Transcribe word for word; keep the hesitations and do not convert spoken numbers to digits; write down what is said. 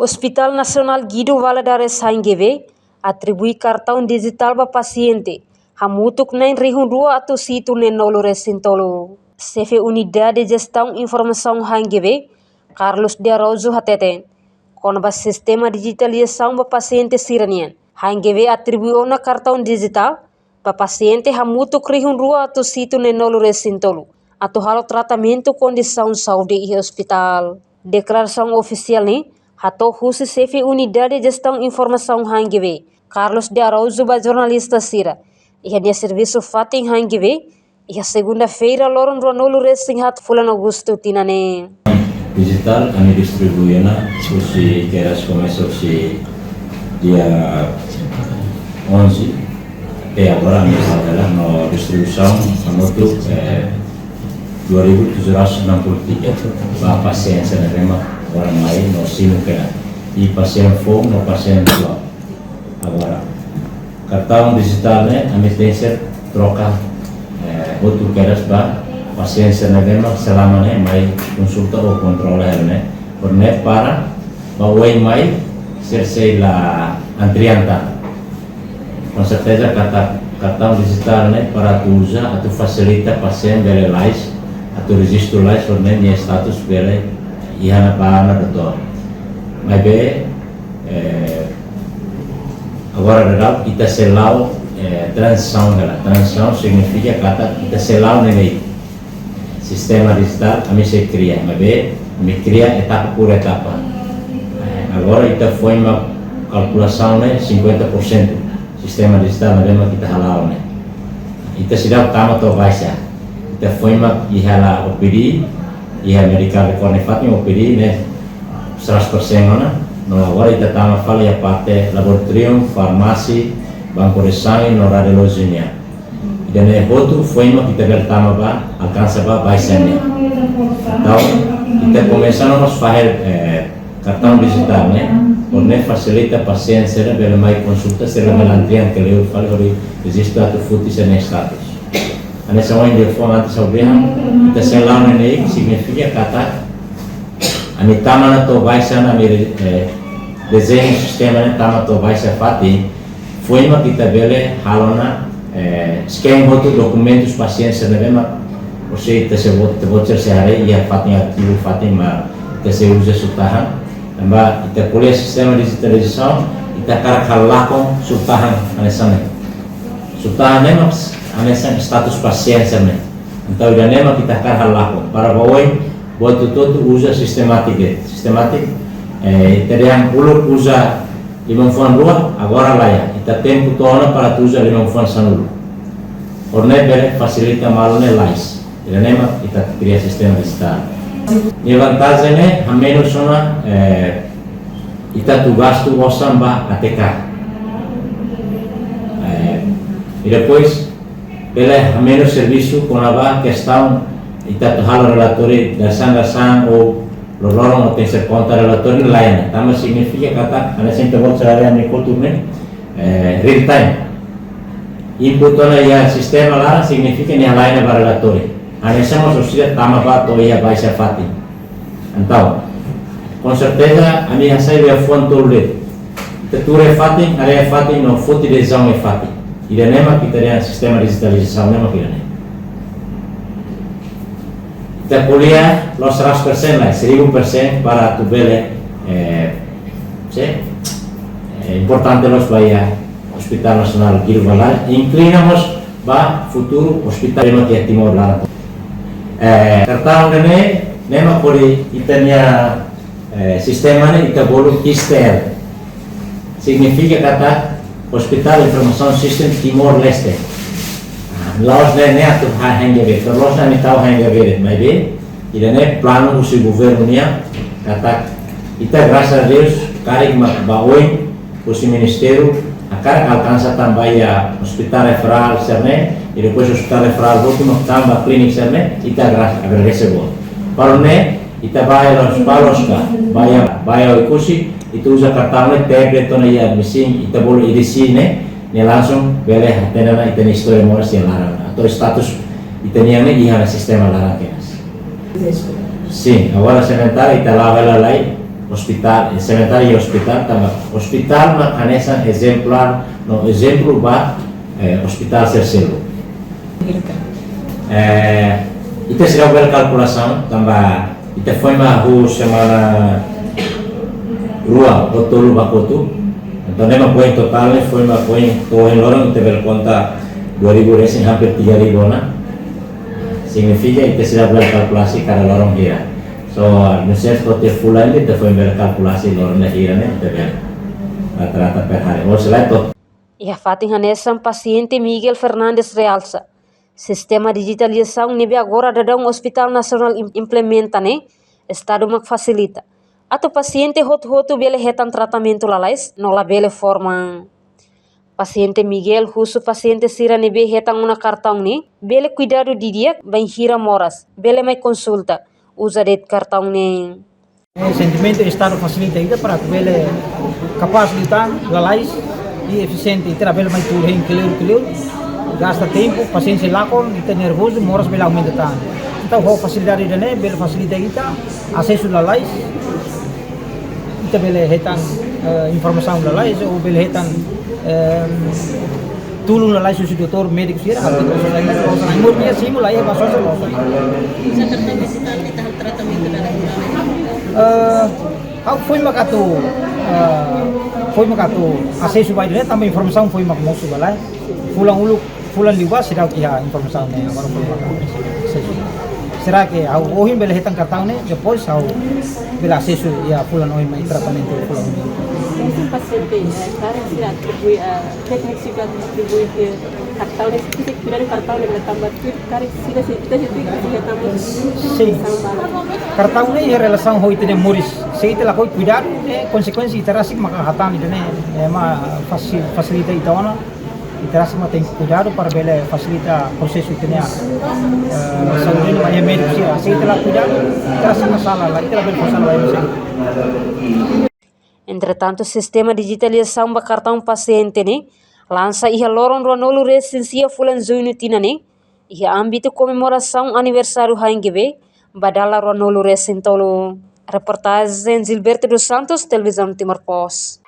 Hospital Nasionál Guido Valadares, H N G V, atribui kartaun dijitál ba pasiente hamutuk na'in rihun rua atus hitu neen-nulu resin tolu. Xefe Unidade Jestaun Informasaun H N G V, Carlos de Araújo hateten, kona-ba sistema dijitalizasaun ba pasiente sira-nian, H N G V atribui ona kartaun dijitál ba pasiente hamutuk rihun rua atus hitu neen-nulu resin tolu atu halo tratamentu kondisaun saúde iha ospitál. Deklarasaun ofisiál ne'e hato'o husi Xefe Unidade Jestaun Informasaun H N G V, Carlos de Araújo, ba jornalista sira iha nia servisu fatin H N G V iha segunda-feira, loron ruanulu resin haat fulan Agostu tinan ne'e. Dijitál ami distribui ona husi kedas komesa husi dia onze até agora, ami halo hela no distribuisaun hamutuk, eh, dua ribu tujuh ratus enam puluh tiga ba pasiente ne'ebé mak agora mai no simu kedas. I pasiente foun no pasiente tuan. Agora, kartaun dijitál ne'e ami tenke troka, eh, hotu kedas ba pasiente ne'ebé mak selama ne'e mai konsulta ou kontrola hela ne'e. Por ne'e para ba oin mai sira sei la antrian tan. Com certeza, karta-, kartaun dijitál ne'e para atu uza, atu fasilita pasiente bele lais, atu rejistu lais, por ne'e nia status bele iha ona ba ona doutór. Maibé, eh, agora daudaun ita sei la'o, eh, tranzisaun hela. Tranzisaun signifika katak ita sei la'o neineik sistema dijitál, ami sei kria, maibé ami kria etapa por etapa. Eh, agora ita foin mak kalkulasaun ne'e cinquenta por cento sistema dijitál ne'ebé mak ita hala'o ne'e. Ita seidauk tama to'o baixa. Ita foin mak iha hela O P D, iha medical record ne'e fatin O P D ne'e seratus persen ona, no agora ita tama fali iha parte laboratóriu, farmásia, banku de sange no radiolojia nian. Ida-ne'e hotu foin mak ita bele tama ba, alkansa ba baixa nian. Entaun, ita komesa ona mós fahe, eh, kartaun dijitál ne'e, hodi fasilita pasiente sira bele mai konsulta, sira bele antrian kleur fali hodi rejistu atu foti sira-nia status. Hanesan ohin dehan foun antes ha'u dehan, ita sei la'o neineik signifika katak ami tama ona to'o baixa ona, ami, eh, dezeña sistema ne'e tama to'o baixa fatin, foin mak ita bele halo ona, eh, scan hotu dokumentus pasiente sira ne'ebé mak, ou seja, ita sei bot-, ita-boot sira sei haree iha fatin arkivu fatin, maibé ita sei uza surat-tahan. Tanba ita ko'alia sistema dijitalizasaun, ita hakarak halakon surat-tahan hanesan ne'e. Surat-tahan ne'e mak hanesan status pasiente sira ne'e. Entaun ida-ne'e mak ita hakarak halakon. Para ba oin, buat hotu-hotu uza sistemátiku de'it. Sistemátiku, eh, ita dehan uluk uza liman-fuan rua, agora lae. Ita tempu to'o ona para atu uza liman-fuan sanulu. Hodi bele fasilita malu ne'e lais. Ida-ne'e mak ita kria sistema dijitál. Nia vantajen ne'e, hamenus ona, eh, ita atu gastu osan ba A T K. Eh, i depois, bele hamenus servisu kona-ba kestaun ita atu halo relatóriu dadeer-saan dadeer-saan ou loroloron ita tenke konta relatóriu ne'e lae. Tanba signifika katak, hanesan ita-boot sira haree ami kotuk ne'e, eh, real time. Input ona iha sistema laran signifika nia halai ona ba relatóriu. Hanesan mós orsida tama ba to'o iha baixa fatin. Entaun, com certeza, ami hasai liafuan tolu de'it. Ita tuur iha fatin, haree iha fatin, no foti desizaun iha fatin. Ida-ne'e mak ita dehan sistema dijitalizasaun ne'e mak ida-ne'e. Ita ko'alia la'ós seratus persen lae, seribu persen para atu bele, eh, se, eh, importante la'ós ba iha Hospital Nasionál Guido Valadares, inklina mós ba futuru ospitál ema iha Timor laran. Eh, kartaun ne'e, ne'e mak hodi ita-nia, eh, sistema ne'e ita bolu HISTL. Signifika katak Hospital Information System Timor-Leste. Ah, la'ós ne'e, ne'e atu H N G V, la'ós ne'e ami tau H N G V de'it, maibé ida-ne'e planu husi governu nian, katak ita, graças a Deus, karik mak ba oin husi ministériu hakarak alkansa tan ba iha hospital referral sira-ne'e, i depois hospital referral hotu mak tan ba klínika sira-ne'e, ita agra-, agradese boot. Para ne'e, ita ba iha Lospalos ka, ba iha, ba iha Oekusi, ita uza kartaun ne'e, tap de'it ona iha mesin, ita bolu E D C ne'e, ne'e langsung bele hatene ona ita-nia istória moras iha laran. Atu status ita-nian ne'e iha ona sistema laran kedas. Sin, agora sementara ita la'o hela lai, Ospitál, eh, sementáriu iha ospitál, tanba ospitál mak hanesan ezemplár, no ezemplu ba, eh, ospitál sira seluk. Eh, ita seidauk bele kalkulasaun, tanba ita foin mak hahú semana rua ou tolu ba kotuk. Entaun, ne'e mak foin totál ne'e, foin mak foin to'o ohin loron, ita bele konta dua ribu resin, hampir tiga ribu ona. Signifika ita seidauk bele kalkulasi kada loron hira. So, no sé, to'o tiha fulan ida ita foin bele kalkulasi loron ida hira ne'e ita bele, ah, trata per hari. Ou selae to'o. Iha fatin hanesan, pasiente Miguel Fernandes realsa, sistema dijitalizasaun ne'ebé agora daudaun Ospitál Nasionál im-, implementa ne'e, Estadu mak fasilita atu pasiente hotu-hotu bele hetan tratamentu lalais no labele fó-ruma. Pasiente Miguel husu pasiente sira ne'ebé hetan ona kartaun ne'e bele kuidadu didi'ak, bainhira moras bele mai konsulta uza de'it kartaun ne'e. Eh, sentimentu Estadu fasilita ita para atu bele kapás liután, lalais i efisiente, ita labele mai tulun kleur-kleur, gasta tempu, pasiénsia lakon, ita nervozu, moras bele aumenta tan. Entaun, ho fasilidade ida-ne'e bele fasilita ita asesu lalais, ita bele hetan, eh, informasaun lalais, ou bele hetan, eh, tulun lalais husi doutór, médiku sira, atu loos ona, loos ona. Murnia simu la iha ba sosa loos ona. Uza kartaun dijitál ita halo tratamentu dala ida? Eh, ha'u foin mak atu, eh, foin mak atu asesu ba ida-ne'e, tanba informasaun foin mak mosu ba lai. Fulan uluk, fulan liubá seidauk iha informasaun ne'e, agora foin mak atu asesu. Será que ha'u ohin bele hetan kartaun ne'e, depois ha'u bele asesu iha fulan oin mai tratamentu fulan oin. Mungkin pasiente, eh, karik sira atribui, eh, tékniku sira atribui ke kartaun ne'e, se kuidadu kartaun ne'e bele tanba tuir, karik sira se ita se tuir, sira tanba. Sin. Tanba. Kartaun ne'e iha relasaun ho ita-nia moris. Se ita lakohi kuidadu, eh, konsekuénsia ita rasik maka hatán ida-ne'e, eh, ema fasi-, fasilita ita ona. Ita rasik mak tenke kuidadu para bele fasilita prosesu ita-nia, eh, saúde ne'e ba iha médiku sira. Se ita la kuidadu, ita rasik mak sala, la, ita labele fó sala ba ema seluk. Entretantu, sistema dijitalizasaun ba kartaun pasiente ne'e lansa iha loron ruanulu resin sia fulan Juñu tinan ne'e, iha ámbitu komemorasaun aniversáriu H N G B ba dala ruanulu resin tolu. Reportajen Gilberto dos Santos, Televizaun Timor Post.